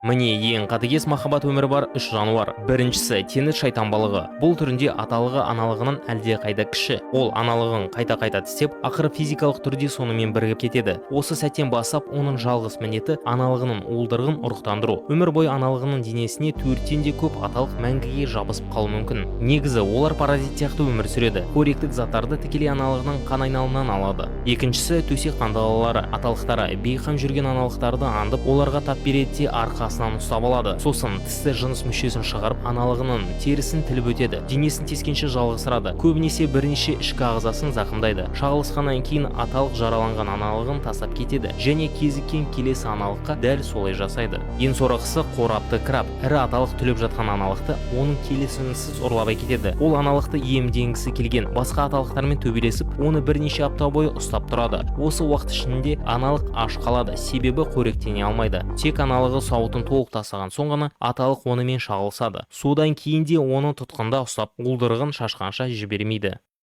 Міне, ең қатыгез махаббат өмірі бар үш жануар. Біріншісі – теңіз шайтан балығы. Бұл түрінде аталығы аналығынан әлдеқайда кіші. Ол аналығын қайта-қайта тістеп, ақыры физикалық түрде сонымен бірігіп кетеді. Осы сәттен бастап оның жалғыз міндеті – аналығының уылдырығын ұрықтандыру. Өмір бойы аналығының денесіне төрттен де көп аталық мәңгіге жабысып қалуы мүмкін. Негізі олар паразит сияқты өмір сүреді. Қоректік заттарды тікелей аналығының қан айналымынан алады. Екіншісі – төсек қандалалары. Аталықтары бейқам жүрген аналықтарды аңдып, оларға тап береді де, арқасынан ұстап алады. Сосын тісті жыныс мүшесін шығарып, аналығының терісін тіліп өтеді. Денесін тескенше жалғызсырады. Көбінесе бірнеше ішкі ағзасын зақымдайды. Шағылысқаннан кейін аталық жараланған аналығын тастап кетеді және кезіккен келесі аналыққа дәл солай жасайды. Ең сорақысы – қорапты краб. Ірі аталық түлеп жатқан аналықты оның келісімінсіз ұрлап әкетеді. Ол аналықты иемденгісі келген басқа аталықтармен төбелесіп, оны бірнеше апта бойы ұстап тұрады. Осы уақыт ішінде аналық аш қалады, себебі қоректене алмайды. Тек аналығы сауытын толық тастаған соң ғана аталық онымен шағылысады. Содан кейін де оны тұтқында ұстап, уылдырығын шашқанша жібермейді.